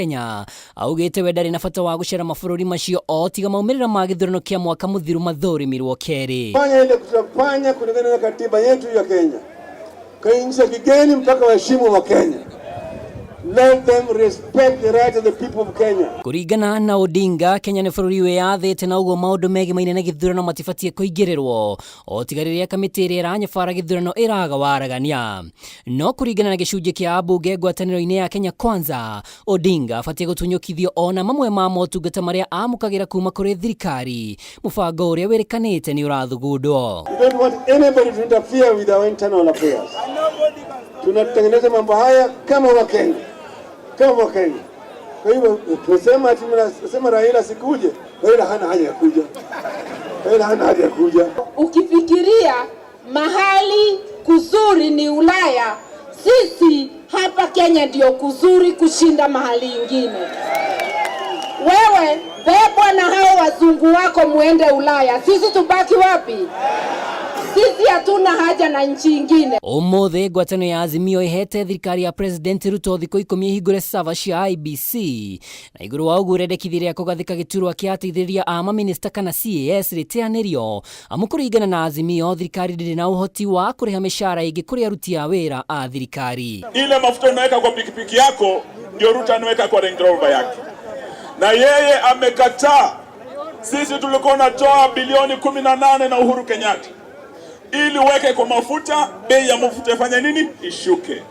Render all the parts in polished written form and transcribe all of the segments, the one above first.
Kenya augĩte we ndarĩ na bata wa gũcera mabũrũri macio o tiga maumĩrĩra ma gĩthurano kĩa mwaka mũthiru mathũrimirwo kerĩ. Fanya ile tutafanya kulingana na katiba yetu ya Kenya. Kwa nchi ya kigeni mpaka waheshimu wa Kenya. Let them respect the right of the people of Kenya. Kũringana na Odinga, Kenya nĩ bũrũri wĩyathĩte na ũguo maũndũ megimaine na gĩthurano matibatiĩ kũingĩrĩrwo o tiga rĩrĩa kamĩtĩ ĩrĩa ĩranyabara gĩthurano ĩraga waragania. No kũringana na gĩcunjĩ kĩa ambunge ngwatanĩro-inĩ ya Kenya Kwanza, Odinga abatiĩ gũtunyũkithio ona mamwe ma motungata marĩa amũkagĩra kuma kũrĩ thirikari. Mũbango ũrĩa wĩrĩkanĩte nĩ ũrathugundwo. We don't want anybody to interfere with our internal affairs. Tunatengeneza mambo haya kama Wakenya, kama Wakenya. Kwa hivyo tusema ati mnasema Raila sikuje, Raila hana haja ya kuja. Raila hana haja ya kuja. Ukifikiria mahali kuzuri ni Ulaya, sisi hapa Kenya ndio kuzuri kushinda mahali ingine. Wewe bebwa na hao wazungu wako muende Ulaya, sisi tubaki wapi? Sisi hatuna haja na nchi ingine. Ũmũthĩ ngwatanĩro ya Azimio ĩhete thirikari ya President Ruto thikũ 10 ĩhingũre server cia IEBC na igũrũ wa ũguo rĩendekithia rĩa kũgathĩka gĩturwa kĩa ateithĩrĩria a mamĩnĩsta kana CAS rĩteanĩrio amu kũringana na Azimio thirikari ndĩrĩ na ũhoti wa kũrĩha mĩcara ĩngĩ kũrĩ aruti a wĩra a thirikari. Ile mafuta unaweka kwa pikipiki yako ndio Ruto anaweka kwa Range Rover yake, na yeye amekataa. Sisi tulikuwa natoa bilioni 18 na Uhuru Kenyatta ili uweke kwa mafuta, bei ya mafuta ifanye nini? Ishuke.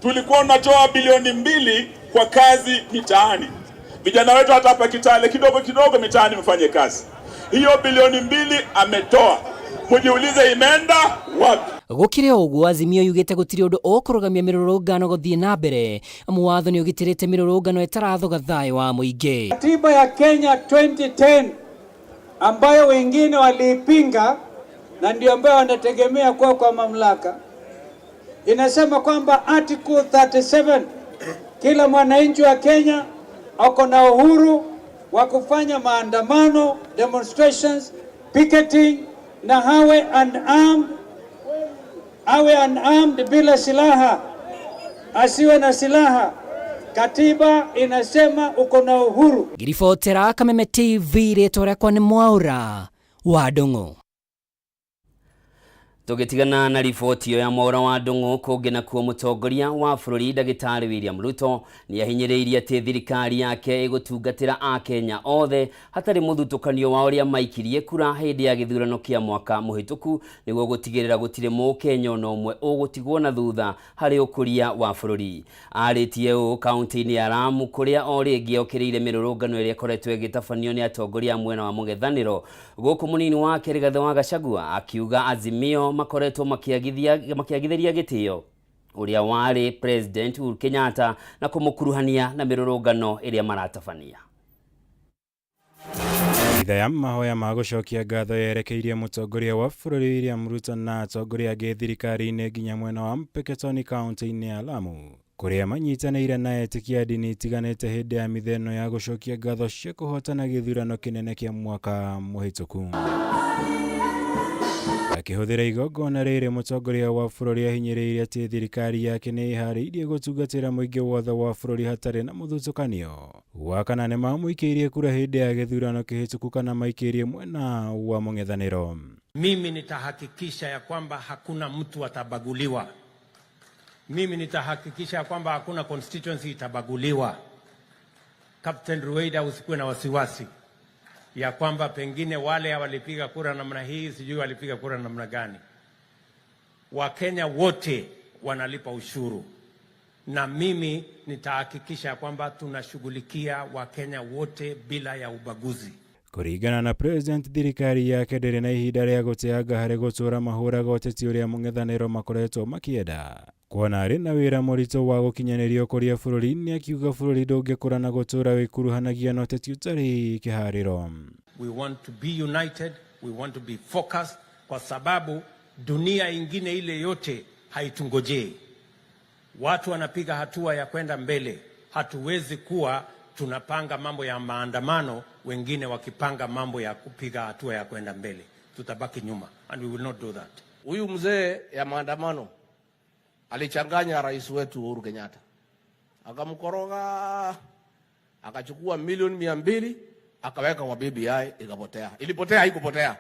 Tulikuwa tunatoa bilioni 2 kwa kazi mitaani, vijana wetu hata hapa Kitale kidogo kidogo mitaani mfanye kazi. Hiyo bilioni 2 ametoa, mujiulize imeenda wapi? Gũkĩrĩ o ũguo, Azimio yugĩte gũtirĩ ũndũ ũkũrũgamia mĩrũrũngano gũthiĩ na mbere amu watho nĩ ũgitĩrĩte mĩrũrũngano ĩtarathoga thayũ wa mũingĩ. Katiba ya Kenya 2010 ambayo wengine waliipinga na ndio ambayo wanategemea kuwa kwa mamlaka, inasema kwamba Article 37 kila mwananchi wa Kenya ako na uhuru wa kufanya maandamano, demonstrations, picketing na awe unarmed, awe unarmed bila silaha, asiwe na silaha. Katiba inasema uko na uhuru. Ngiribotera Kameme TV, rĩtwa rĩakwa nĩ Mwaũra wa Ndũng'ũ. Tũgĩtigana na riboti ĩyo ya Mwaũra wa Ndũng'ũ, kũngĩ nakuo mũtongoria wa bũrũri ndagĩtarĩ William Ruto nĩ ahinyĩrĩirie atĩ thirikari yake ĩgũtungatĩra akenya othe hatarĩ mũthutũkanio wa ũrĩa maikirie kura hĩndĩ ya gĩthurano kĩa mwaka mũhĩtũku nĩguo gũtigĩrĩra gũtirĩ mũkenya ona ũmwe ũgũtigwo na thutha harĩ ũkũria wa bũrũri. Arĩtie ũũ kaunti-inĩ ya Lamu kũrĩa o rĩngĩ okĩrĩire mĩrũrũngano ĩrĩa ĩkoretwo ĩgĩtabanio nĩ atongoria a mwena wa mũng'ethanĩro. Gũkũ mũnini wake Rigathĩ wa Gachagua akiuga Azimio makoretwo makĩagithĩria gĩtĩo ũrĩa warĩ President Uhuru Kenyatta na kũmũkuruhania na mĩrũrũngano ĩrĩa maratabania. Itha ya mahoya ma gũcokia ngatho yerekeirie mũtongoria wa bũrũri William Ruto na atongoria angĩ thirikari-inĩ nginya mwena wa Mpeketoni kaunti-inĩ ya Lamu kũrĩa manyitanĩire na etĩkia ndini itiganĩte hĩndĩ ya mĩtheno ya gũcokia ngatho cia kũhotana gĩthurano kĩnene kĩa mwaka mũhĩtũku. Akĩhũthĩra igongona rĩrĩ, mũtongoria wa bũrũri ahinyĩrĩirie atĩ thirikari yake nĩ ĩharĩirie gũtungatĩra mũingĩ wothe wa bũrũri hatarĩ na mũthutũkanio wa kana nĩ mamũikĩirie kura hĩndĩ ya gĩthurano kĩhĩtũku kana maikĩirie mwena wa mũng'ethanĩro. Mimi nitahakikisha ya kwamba hakuna mtu atabaguliwa. Mimi nitahakikisha ya kwamba hakuna constituency itabaguliwa. Captain Ruweida, usikuwe na wasiwasi ya kwamba pengine wale walipiga kura namna hii, sijui walipiga kura namna gani. Wakenya wote wanalipa ushuru, na mimi nitahakikisha ya kwamba tunashughulikia Wakenya wote bila ya ubaguzi. Kũringana na President, thirikari yake ndĩrĩ na ihinda rĩa gũteanga harĩ gũtũra mahũraga ũteti ũrĩa mũng'ethanĩro makoretwo makĩenda kuona arĩ na wĩra mũritũ wa gũkinyanĩria ũkũria bũrũri-inĩ, akiuga bũrũri ndũngĩkũra na gũtũra wĩkuruhanagia na ũteti ũtarĩ kĩharĩro. We want to be united, we want to be focused, kwa sababu dunia ingine ile yote haitungojei. Watu wanapiga hatua ya kwenda mbele. Hatuwezi kuwa tunapanga mambo ya maandamano, wengine wakipanga mambo ya kupiga hatua ya kwenda mbele. Tutabaki nyuma and we will not do that. Huyu mzee ya maandamano alichanganya rais wetu Uhuru Kenyatta, akamkoroga. Akachukua milioni 200 akaweka kwa BBI, ikapotea. Ilipotea, haikupotea?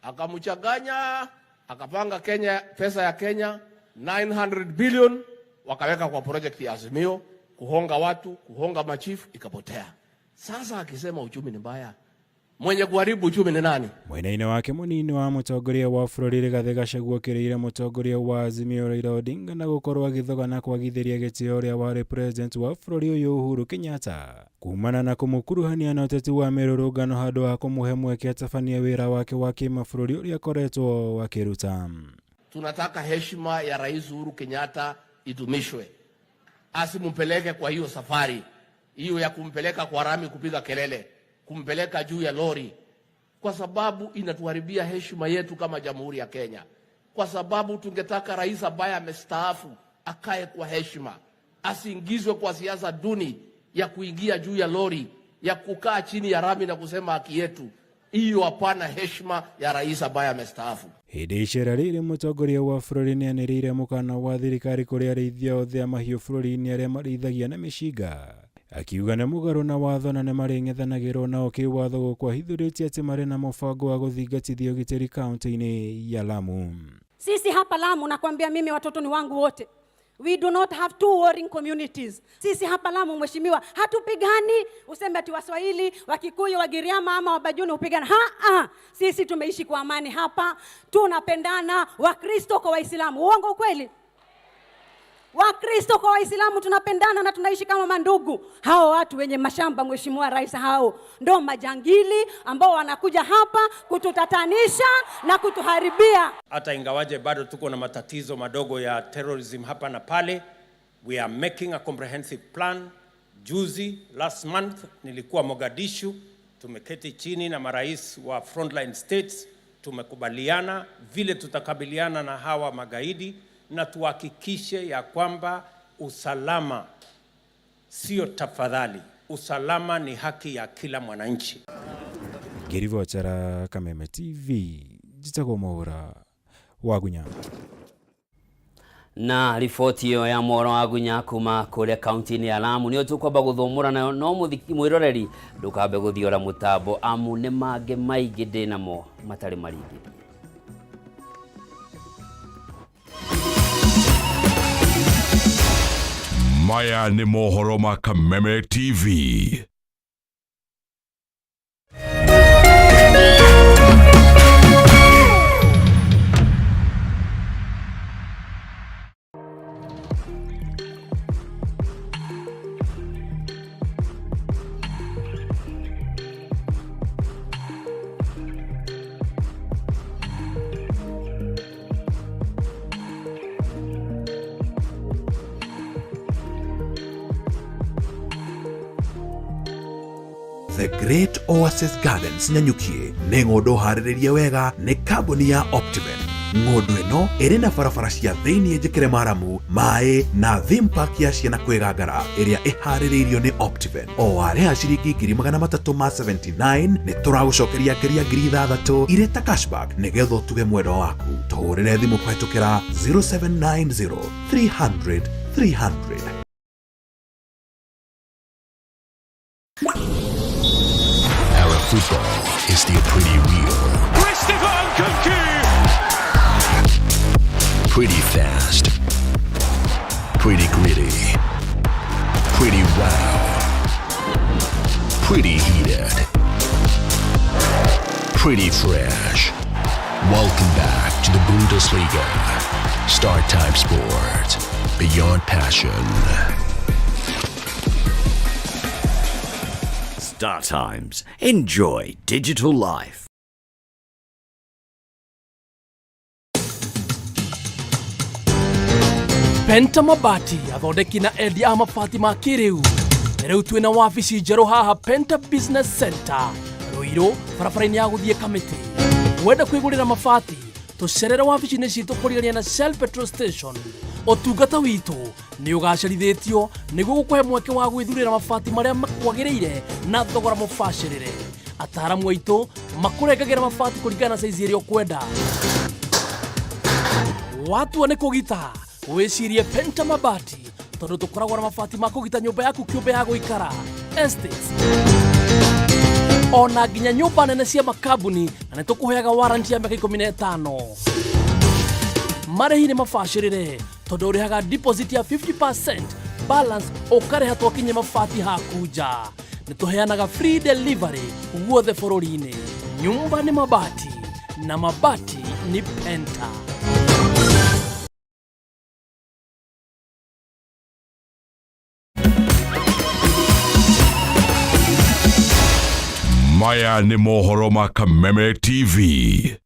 Akamchanganya, akapanga Kenya, pesa ya Kenya 900 billion wakaweka kwa project ya Azimio, kuhonga watu, kuhonga machifu, ikapotea. Sasa akisema uchumi ni mbaya, mwenye kuharibu uchumi ni nani? Mwena-inĩ wake mũnini wa mũtongoria wa bũrũri Rigathĩ Gachagua okĩrĩire mũtongoria wa Azimio Raila Odinga na gũkorwo agĩthogana kwagithĩria gĩtĩo ũrĩa warĩ president wa bũrũri ũyũ Uhuru Kenyatta kumana na kũmũkuruhania na ũteti wa mĩrũrũngano handũ ha kũmũhe mweke atabanie wĩra wake wa kĩmabũrũri ũrĩa akoretwo akĩruta. Tunataka heshima ya Rais Uhuru Kenyatta idumishwe, asimpeleke kwa hiyo safari hiyo ya kumpeleka kwa rami kupiga kelele, kumpeleka juu ya lori, kwa sababu inatuharibia heshima yetu kama Jamhuri ya Kenya, kwa sababu tungetaka rais ambaye amestaafu akae kwa heshima, asiingizwe kwa siasa duni ya kuingia juu ya lori, ya kukaa chini ya rami na kusema haki yetu. Hiyo hapana heshima ya rais ambaye amestaafu. Hĩndĩ icera rĩrĩ mũtongoria wa bũrũri nĩanĩrĩire mũkana wa thirikari kũrĩ arĩithia othe a mahiũ bũrũri-inĩ arĩa marĩithagia na mĩcinga, akiuga nĩ mũgarũ na watho na nĩmarĩng'ethanagĩrwo nao kĩwatho gũkũ ahithũrĩtie atĩ marĩ na mũbango wa gũthingatithia ũgitĩri kaunti-inĩ ya Lamu. Sisi hapa Lamu, nakwambia mimi watoto ni wangu wote. We do not have two warring communities. Sisi hapa Lamu, mheshimiwa, hatupigani useme ati Waswahili, Wakikuyu, Wagiriama ama Wabajuni hupigana. Ha, ha. Sisi tumeishi kwa amani hapa, tunapendana, Wakristo kwa Waislamu. Uongo ukweli? Wakristo kwa Waislamu tunapendana na tunaishi kama mandugu. Hao watu wenye mashamba, Mheshimiwa Rais, hao ndo majangili ambao wanakuja hapa kututatanisha na kutuharibia. Hata ingawaje bado tuko na matatizo madogo ya terrorism hapa na pale, we are making a comprehensive plan. Juzi, last month, nilikuwa Mogadishu, tumeketi chini na marais wa frontline states, tumekubaliana vile tutakabiliana na hawa magaidi na tuhakikishe ya kwamba usalama sio tafadhali, usalama ni haki ya kila mwananchi. Ngĩribotera Kameme TV, njĩtagwo Mwaũra wa Gunya. Na riboti ĩyo ya Mwaũra wa Gunya kuma kũrĩa kaunti-inĩ ya Lamu nĩyo tũkwamba gũthũmũra nayo, no mwĩroreri ndũkambe gũthiora mũtambo amu nĩ mangĩ maingĩ ndĩnamo matarĩ maringĩrie. Maya nĩ mohoro ma Kameme TV. The Great Oasis Gardens Nanyuki nĩ ng'ũndũ harĩrĩrie wega nĩ kambuni ya Optiven. Ng'ũndũ ĩno ĩrĩ na barabara cia thĩiniĩ njĩkĩre maramu, maĩ na theme park ya ciana kwĩgangara ĩrĩa ĩharĩrĩirio nĩ Optiven. O warĩha ciringi 379,000 nĩ tũragũcokeria ngeria 6,000 irĩ ta cashback nĩgetha ũtuge mwendwa waku. Tũhũrĩre thimũ kũhetũkĩra 0790 300 300. Arab football is still pretty real. Christopher Nkunku! Pretty fast. Pretty gritty. Pretty wild. Pretty heated. Pretty fresh. Welcome back to the Bundesliga. Star Time Sport. Beyond passion. Star Times. Enjoy digital life. Penta Mabati athondeki na endia a mabati ma kĩrĩu. Rĩu twĩna wabici njerũ haha Penta Business Center, Ruiru, barabara-inĩ ya gũthiĩ Kamĩtĩ. Wenda kwĩgũrĩra mabati, tũcerere wabici-inĩ citũ kũrigania na Shell Petrol Station. Ũtungata witũ nĩ ũgacĩrithĩtio nĩguo gũkũhe mweke wa gwĩthurĩra mabati marĩa makwagĩrĩire na thogora mũbacĩrĩre. Ataaramu aitũ makũrengagĩra mabati kũringana na saizi ĩrĩa ũkwenda. Watua nĩ kũgita, wĩcirie Penta Mabati. Tondũ tũkoragwo na mabati ma kũgita nyũmba yaku kĩũmbe ya gũikara, estates, ona nginya nyũmba nene cia makambuni, na nĩ tũkũheaga warranty ya mĩaka 15. Marĩhi nĩ mabacĩrĩre tondũ ũrĩhaga deposit ya 50%, balance ũkarĩha twakinyia mabati haku nja. Nĩ tũheanaga free delivery guothe bũrũri-inĩ. Nyumba ni mabati na mabati ni Penta. Maya nĩ mohoro ma Kameme TV.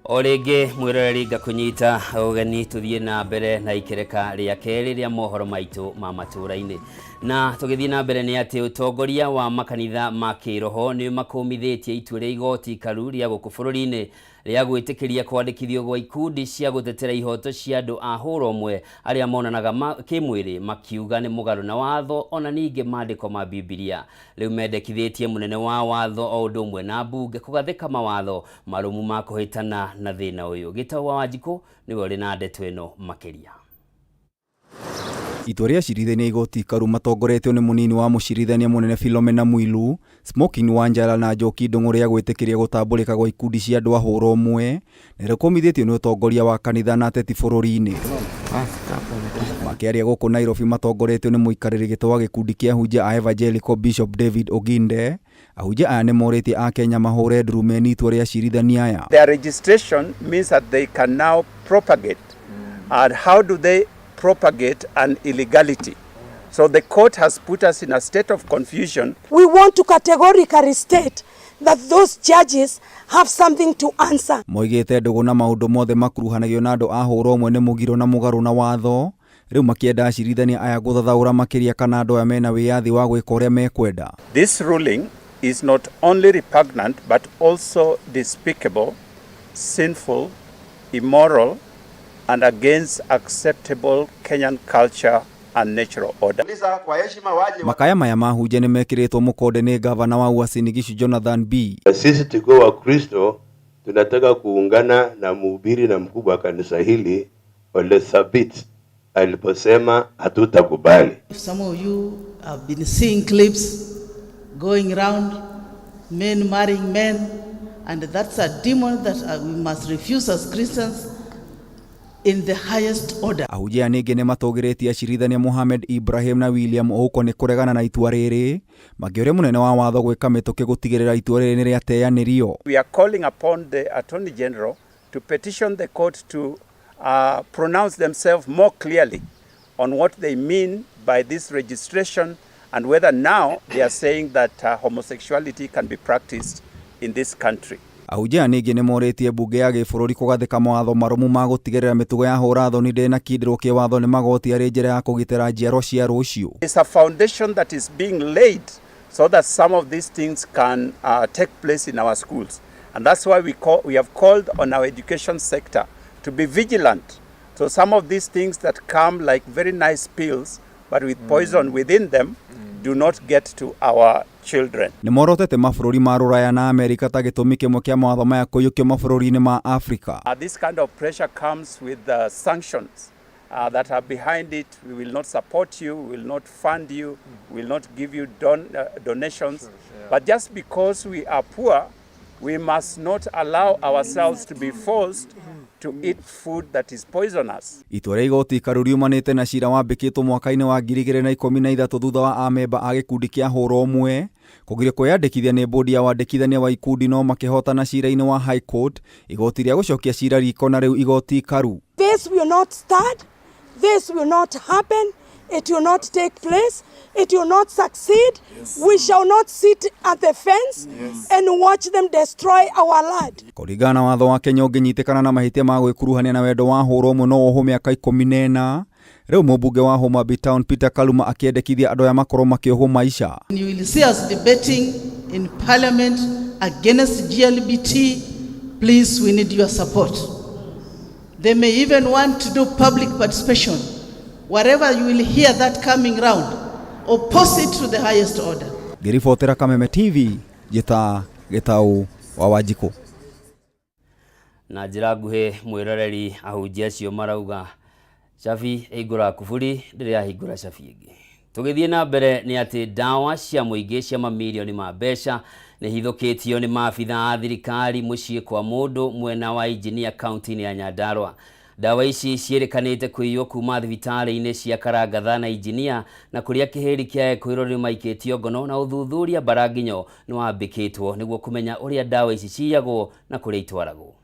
O rĩngĩ mwĩroreri, ngakũnyita ũgeni tũthiĩ na mbere na ikereka rĩa kerĩ rĩa mohoro maitũ ma matũũra-inĩ. Na tũgĩthiĩ na mbere nĩ atĩ ũtongoria wa makanitha ma kĩroho nĩ makũmithĩtie itua rĩa igoti ikaru rĩa gũkũ bũrũri-inĩ rĩa gwĩtĩkĩria kwandĩkithio gwa ikundi cia gũtetera ihoto cia andũ a hũra ũmwe arĩa monanaga kĩmwĩrĩ, makiuga nĩ mũgarũ na watho ona ningĩ maandĩko ma Bibilia. Rĩu mendekithĩtie mũnene wa watho o ũndũ ũmwe na mbunge kũgathĩka mawatho marũmu ma kũhĩtana na thĩna ũyũ. Gĩtau wa Wanjikũ nĩwe ũrĩ na ndeto ĩno makĩria. Itua rĩa acirithania igoti ikaru matongoretio nĩ mũnini wa mũcirithania mũnene Philomena Mwilu, Smokin Wanjala na Njoki Ndung'u rĩa gwĩtĩkĩria gũtambũrĩka gwa ikundi cia andũ a hũra ũmwe nĩ rĩkũmithĩtio nĩ ũtongoria wa kanitha na ateti bũrũri-inĩ. Makĩaria gũkũ Nairobi matongoretio nĩ mũikarĩri gĩtĩ wa gĩkundi kĩa ahunjia a Evangelical Bishop David Oginde, ahunjia aya nĩ morĩtie Akenya mahũre nduru meni itua rĩa acirithania aya. Their registration means that they can now propagate. And how do they propagate an illegality? So the court has put us in a state of confusion. We want to categorically state that those judges have something to answer. Moigĩte ndũgũ na maũndũ mothe makuruhanagio na andũ a hũra ũmwe nĩ mũgiro na mũgarũ na watho. Rĩu makĩenda acirithania aya gũthathaũra makĩria kana andũ aya mena wĩyathi wa gwĩka ũrĩa mekwenda. This ruling is not only repugnant but also despicable, sinful, immoral, and against acceptable Kenyan culture and natural order. Makaya maya ma ahunjia nĩ mekĩrĩtwo mũkonde nĩ ngavana wa Uasin Gishu Jonathan B. Sisi tukiwa Wakristo tunataka kuungana na mhubiri na mkubwa wa kanisa hili Ole Thabit aliposema hatutakubali. Some of you have been seeing clips going round, men marrying men, and that's a demon that we must refuse as Christians in the highest order. Ahunjia aya ningĩ nĩ matũgĩrĩtie acirithania Mohamed Ibrahim na William Ouko nĩ kũregana na itua rĩrĩ, makĩũria mũnene wa watho gwĩka mĩtũkĩ gũtigĩrĩra itua rĩrĩ nĩ rĩateanĩrio. We are calling upon the Attorney General to petition the court to pronounce themselves more clearly on what they mean by this registration and whether now they are saying that homosexuality can be practiced in this country. Ahunjia aya ningĩ nĩ morĩtie mbunge ya gĩbũrũri kũgathĩka mawatho marũmu ma gũtigĩrĩra mĩtugo ya hũra thoni ndĩnakindĩrwo kĩwatho nĩ magoti arĩ njĩra ya kũgitĩra njiarwa cia rũciũ. It's a foundation that is being laid so that some of these things can take place in our schools. And that's why we have called on our education sector to be vigilant. So some of these things that come like very nice pills, but with poison within them, do not get to our children. Nĩ morotete mabũrũri ma Rũraya na Amerika ta gĩtũmi kĩmwe kĩa mawatho maya kũiyũkio mabũrũri-inĩ ma Afrika. This kind of pressure comes with sanctions that are behind it. We will not support you, we will not fund you, we will not give you donations. But just because we are poor, we must not allow ourselves to be forced to eat food that is poisonous. Itua rĩa igoti ikaru riumanĩte na cira wambĩkĩtwo mwaka-inĩ wa 2013 thutha wa amemba a gĩkundi kĩa hũra ũmwe kũgirio kwĩyandĩkithia nĩ bodi ya wandĩkithania wa ikundi, no makĩhotana cira-inĩ wa High Court, igoti rĩa gũcokia cira riko na rĩu igoti ikaru. This will not start. This will not happen. It will not take place. It will not succeed. We shall not sit at the fence and watch them destroy our land. Kũringana na watho wa Kenya, ũngĩnyitĩkana na mahĩtia ma gwĩkuruhania na wendo wa hũra ũmwe no wohwo mĩaka 14. Rĩu mũmbunge wa Homa Bay Town Peter Kaluma akĩendekithia andũ aya makorwo makĩohwo maica. You will see us debating in parliament against GLBT. Please, we need your support. They may even want to do public participation. Wherever you will hear that coming round, oppose it to the highest order. Ngĩribotera Kameme TV, njĩta Gĩtaũ wa Wanjikũ. Na njĩra nguhĩ mwĩroreri, ahunjia acio marauga Cabi ĩhingũraga kuburi ndĩrĩ yahingũra cabi ĩngĩ. Tũgĩthiĩ na mbere nĩ atĩ ndawa cia mũingĩ cia mamirioni ma mbeca nĩ hithũkĩtio nĩ maabitha a thirikari mũciĩ kwa mũndũ mwena wa Injinia kaunti-inĩ ya Nyandarua. Ndawa ici ciĩrĩkanĩte kũiywo kuma thibitarĩ-inĩ cia Karangatha na Injinia na kũrĩa kĩhĩri kĩa Ekũĩrwo nĩ maikĩtio ngono na ũthuthuria mbaranginyo nĩ wambĩkĩtwo nĩguo kũmenya ũrĩa ndawa ici ciyagwo na kũrĩa itwaragwo.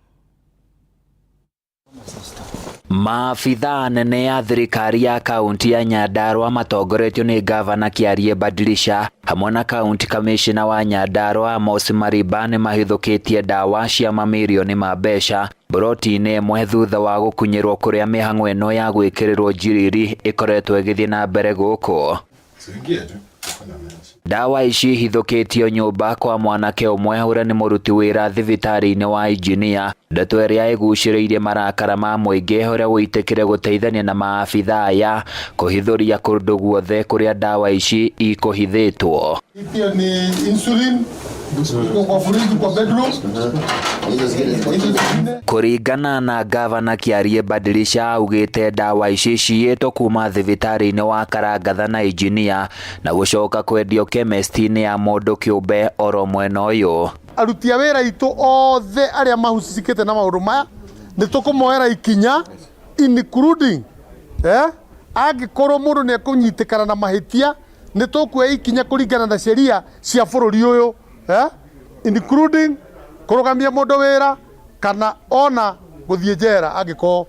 Maabitha anene a thirikari ya kaunti ya Nyandarua matongoretio nĩ ngavana Kĩarie Badilisha hamwe na kaunti kamishina wa Nyandarua Amos Mariba nĩ mahithũkĩtie ndawa cia mamirioni ma mbeca mburoti-inĩ ĩmwe thutha wa gũkunyĩrwo kũrĩa mĩhang'o ĩno ya gwĩkĩrĩrwo njiriri ĩkoretwo ĩgĩthiĩ na mbere gũkũ. Ndawa ici ihithũkĩtio nyũmba kwa mwanake ũmwe ũrĩa nĩ mũruti wĩra thibitarĩ-inĩ wa Injinia, ndeto ĩrĩa ĩgucĩrĩirie marakara ma mũingĩ ũrĩa wĩtĩkĩre gũteithania na maabitha aya kũhithũria kũndũ guothe kũrĩa ndawa ici ikũhithĩtwo. Pia ni insulin iko kwa fridge, kwa bedroom. Hizo zingine Kũringana na ngavana Kĩarie Badilisha augĩte ndawa ici ciyĩtwo kuma thibitarĩ-inĩ wa Karangatha na Injinia na gũcoka kwendio chemist-inĩ ya mũndũ kĩũmbe oro mwena ũyũ. Aruti a wĩra aitũ othe arĩa mahusicikĩte na maũndũ maya nĩ tũkũmoera ikinya including angĩkorwo mũndũ nĩ ekũnyitĩkana na mahĩtia nĩ tũkuoya ikinya kũringana na sheria cia bũrũri ũyũ, including kũrũgamia mũndũ wĩra kana ona gũthiĩ njera angĩkorwo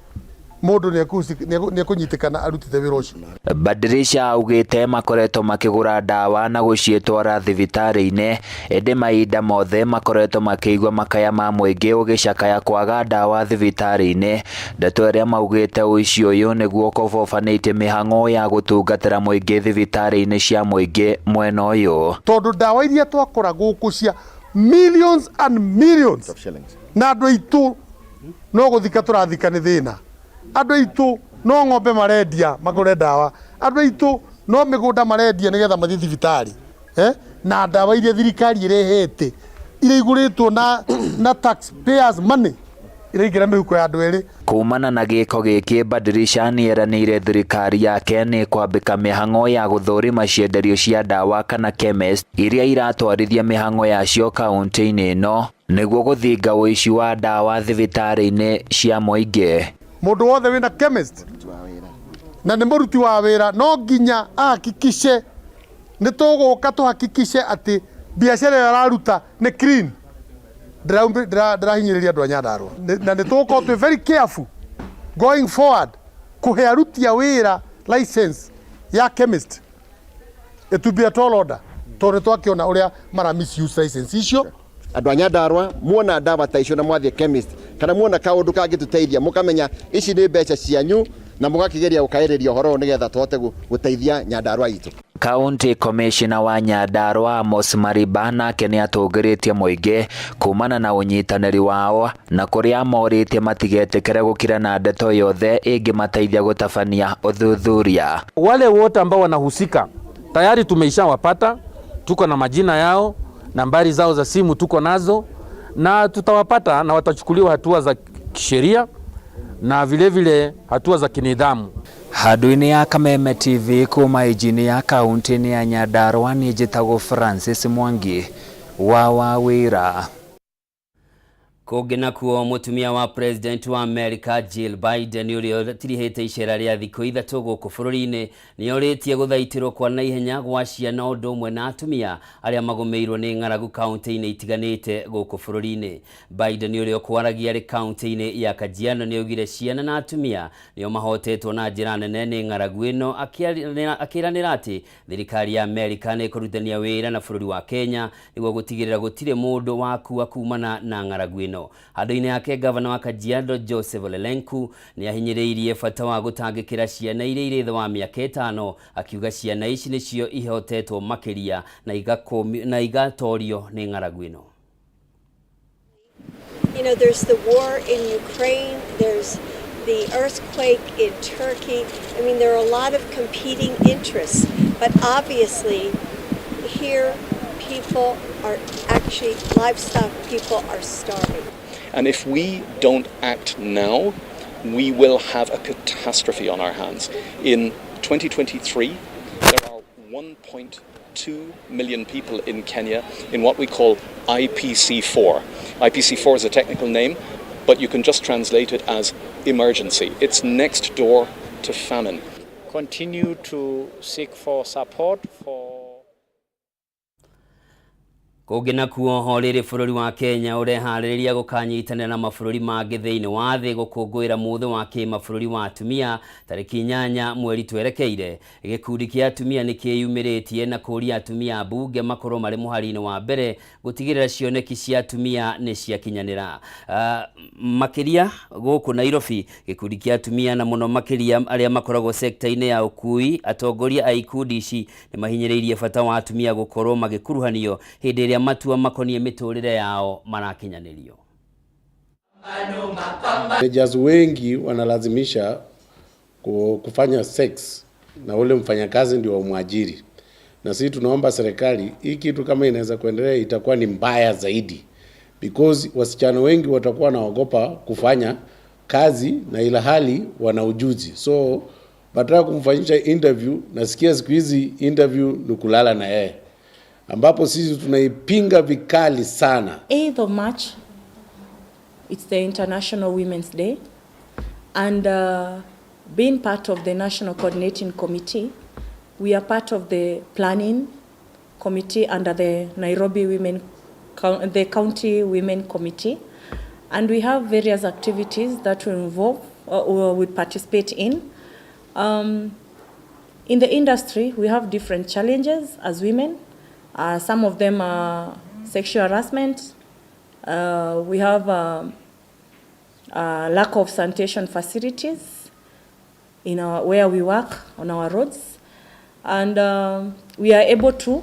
mũndũ nĩ ekũnyitĩkana arutĩte wĩra ũcio. Badilisha augĩte makoretwo makĩgũra ndawa na gũciĩtwara thibitarĩ-inĩ ĩndĩ mahinda mothe makoretwo makĩigua makaya ma mũingĩ ũgĩcakaya kwaga ndawa thibitarĩ-inĩ, ndeto ĩrĩa maugĩte ũici ũyũ nĩguo ũkobobanĩtie mĩhang'o ya gũtungatĩra mũingĩ thibitarĩ-inĩ cia mũingĩ mwena ũyũ. Tondũ ndawa iria twakora gũkũ cia millions and millions of shillings na andũ aitũ no gũthika tũrathika nĩ thĩna, andũ aitũ no ng'ombe marendia magũre ndawa, andũ aitũ no mĩgũnda marendia nĩgetha mathiĩ thibitarĩ, na ndawa iria thirikari ĩrehete iria igũrĩtwo na taxpayers money iraingĩra mĩhuko ya andũ erĩ. Kumana na gĩko gĩkĩ Badilisha nĩeranĩire thirikari yake nĩ kwambĩka mĩhang'o ya gũthũrima cienderio cia ndawa kana chemist iria iratwarithia mĩhang'o yacio kaunti-inĩ ĩno nĩguo gũthinga ũici wa ndawa thibitarĩ-inĩ cia mũingĩ. Mũndũ wothe wĩna chemist na nĩ mũruti wa wĩra no nginya ahakikishe nĩ tũgũka tũhakikishe atĩ biacara ĩyo araruta nĩ clean, ndĩrahinyĩrĩria andũ a Nyandarua, na nĩ tũgũkorwo twĩ very careful going forward kũhe aruti a wĩra license ya chemist. It will be a tall order tondũ nĩ twakĩona ũrĩa mara misuse license icio. Andũ a Nyandarua muona ndawa ta icio na mwathiĩ chemist kana muona kaũndũ kangĩtũteithia mũkamenya ici nĩ mbeca cianyu na mũgakĩgeria gũkaĩrĩria ũhoro ũyũ nĩgetha tũhote gũteithia Nyandarua itũ. County Commissioner wa Nyandarua Amos Mariba nake nĩ atũngĩrĩtie mũingĩ kumana na ũnyitanĩri wao na kũrĩa morĩtie matigetĩkĩre gũkira na ndeto yothe ĩngĩmateithia gũtabania ũthuthuria. Wale wote ambao wanahusika tayari tumeishawapata, tuko na majina yao, nambari zao za simu tuko nazo, na tutawapata na watachukuliwa hatua za kisheria na vile vile hatua za kinidhamu. Handũ-inĩ ya Kameme TV kuma Injinia kaunti-inĩ ya Nyandarua niĩ njĩtagwo Francis Mwangi wa Wawĩra. Kũngĩ nakuo mũtumia wa president wa America Jill Biden ũrĩa ũtirihĩte icera rĩa thikũ ithatũ gũkũ bũrũri-inĩ nĩorĩtie gũthaitĩrwo kwa naihenya gwa ciana ũndũ ũmwe na atumia arĩa magũmĩirwo nĩ ng'aragu kaunti-inĩ itiganĩte gũkũ bũrũri-inĩ. Biden ũrĩa ũkwaragia arĩ kaunti-inĩ ya Kajiado nĩaugire ciana na atumia nĩo mahotetwo na njĩra nene nĩ ng'aragu ĩno, akĩranĩra atĩ thirikari ya Amerika nĩ ĩkũrutithania wĩra na bũrũri wa Kenya nĩguo gũtigĩrĩra gũtirĩ mũndũ wakua kumana na ng'aragu ĩno. Handũ-inĩ hake gavana wa Kajiado Joseph Ole Lenku nĩahinyĩrĩirie bata wa gũtangĩkĩra ciana iria irĩ thĩ wa mĩaka 5, akiuga ciana ici nĩcio ihotetwo makĩria na igatorio nĩ ng'aragu ĩno. You know, there's the war in Ukraine, there's the earthquake in Turkey. I mean, there are a lot of competing interests, but obviously here people are actually, livestock people are starving. And if we don't act now, we will have a catastrophe on our hands. In 2023, there are 1.2 million people in Kenya in what we call IPC4. IPC4 is a technical name, but you can just translate it as emergency. It's next door to famine. Continue to seek for support for Kũngĩ nakuo o rĩrĩ bũrũri wa Kenya ũreharĩrĩria gũkanyitanĩra na mabũrũri mangĩ thĩinĩ wa thĩ gũkũngũĩra mũthĩ wa kĩmabũrũri wa atumia tarĩki 8 mweri twerekeire. Gĩkundi kĩa atumia nĩ kĩyumĩrĩtie na kũria atumia ambunge makorwo marĩ mũhari-inĩ wa mbere gũtigĩrĩra cioneki cia atumia nĩ ciakinyanĩra. Makĩria gũkũ Nairobi, gĩkundi kĩa atumia na mũno makĩria arĩa makoragwo sekta-inĩ ya ũkui, atongoria a ikundi ici nĩ mahinyĩrĩirie bata wa atumia gũkorwo magĩkuruhanio hĩndĩ ĩrĩa matua makoniĩ mĩtũrĩre yao marakinyanĩrio. Managers wengi wanalazimisha kufanya sex na ule mfanyakazi ndio wamwajiri, na sisi tunaomba serikali hii kitu kama inaweza kuendelea itakuwa ni mbaya zaidi, because wasichana wengi watakuwa wanaogopa kufanya kazi na ila hali wana ujuzi, so badala kumfanyisha interview, nasikia siku hizi interview ni kulala na yeye, ambapo sisi tunaipinga vikali sana. 8th of March, it's the International Women's Day, and being part of the National Coordinating Committee, we are part of the planning committee under the Nairobi Women, the County Women Committee, and we have various activities that we involve or we participate in. In the industry, we have different challenges as women. Some of them are sexual harassment. We have lack of sanitation facilities in our, where we work on our roads, and we are able to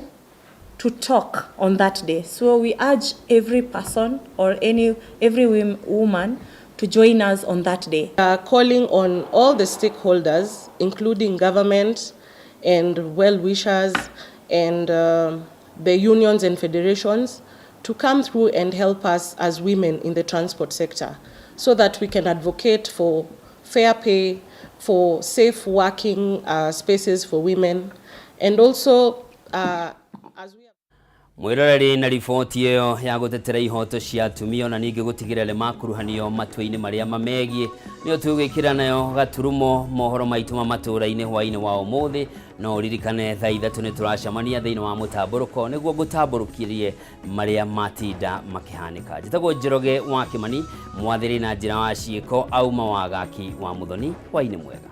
talk on that day. So we urge every person or every woman to join us on that day. We are calling on all the stakeholders, including government and well-wishers and the unions and federations, to come through and help us as women in the transport sector so that we can advocate for fair pay, for safe working spaces for women, and also as we Mwiroreri na riboti ĩyo ya gũtetera ihoto cia atumia ona ningĩ gũtigĩrĩra nĩ makuruhanio matua-inĩ marĩa mamegiĩ nĩyo tũgwĩkĩra nayo gaturumo mohoro maitũ ma matũũra-inĩ hwaĩ-inĩ wa ũmũthĩ. No ũririkane thaa 3 nĩ tũracemania thĩinĩ wa mũtambũrũko nĩguo ngũtambũrũkĩrie marĩa matinda makĩhanĩka. Njĩtagwo Njoroge wa Kĩmani, mwathĩrĩ na njĩra wa ciĩko auma wagaki wa Mũthoni. Hwaĩ-inĩ mwega.